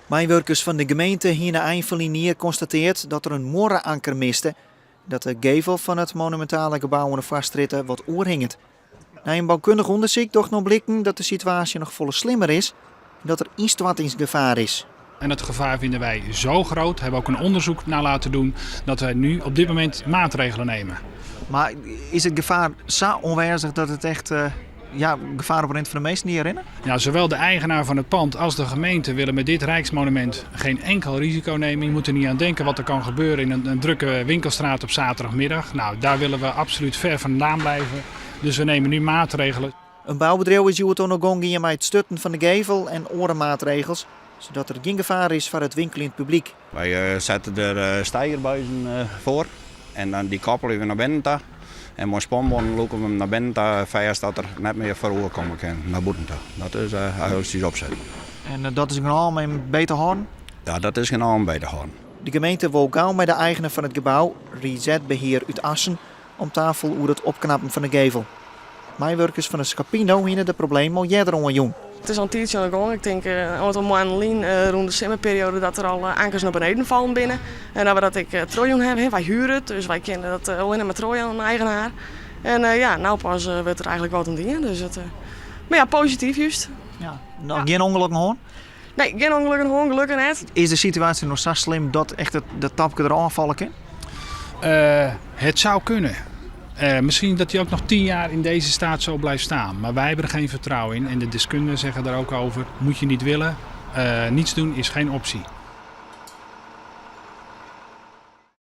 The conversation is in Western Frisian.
Meiwurkers fan de gemeente hiene ein ferline jier konstateard dat der in muorre-anker miste en dat de gevel fan it monumintale gebou oan de Foarstrjitte wat oerhinget. Nei in boukundich ûndersyk docht no bliken dat de situaasje noch folle slimmer is en dat der ynstoartingsgefaar is. En dat gevaar vinden wij zo groot, hebben we ook een onderzoek naar laten doen, dat wij nu op dit moment maatregelen nemen. Mar is it gefaar sa oanwêzich dat it echt ja, gefaar oprint foar de minsken dy't hjir rinne? Ja, zowel de eigenaar van het pand als de gemeente willen met dit rijksmonument geen enkel risico nemen. Je moet er niet aan denken wat er kan gebeuren in een drukke winkelstraat op zaterdagmiddag. Nou, daar willen we absoluut ver vandaan blijven. Dus we nemen nu maatregelen. In boubedriuw is hjoed oan 'e gong gien mei it stutten fan de gevel en oare maatregels, sadat der gjin gefaar is foar it winkeljend publyk. Wy sette der steigerbuizen foar en dan dy koppelje we nei binnen ta. En mei spanbannen lûke we him nei binnen ta fêst dat er net mear foaroer komme kin nei bûten ta. Dat is eigentlik ús opset. En dat is genôch om him beet te hâlden? Ja, dat is genôch om beet te hâlden. De gemeente wol gau mei de eigener fan it gebou, Reset Beheer út Assen, om tafel oer it opknappen fan de gevel. Meiwurkers fan de Scapino hiene de problemen al earder oanjûn. It is al in tiidsje oan de gong. Ik tink in oantal moannen lyn, rûn de simmerperioade, dat der al ankers nei beneden fallen binne. En dat we dat ek trochjûn hawwe. Wy huure it, dus wy kinne dat allinne mar trochjaan oan de eigenaar. En ja, no pas wurdt der eigentlik wat oan dien. Dus it, mar ja, posityf júst. Ja, noch gjin ûngelokken hân? Nee, gjin ûngelokken hân, gelokkich net. Is de situaasje no sa slim dat echt it, dat tapke der ôffalle kin? Het zou kunnen. Misschien dat hij ook nog 10 jaar in deze staat zo blijft staan. Maar wij hebben er geen vertrouwen in. En de deskundigen zeggen daar ook over, moet je niet willen. Niets doen is geen optie.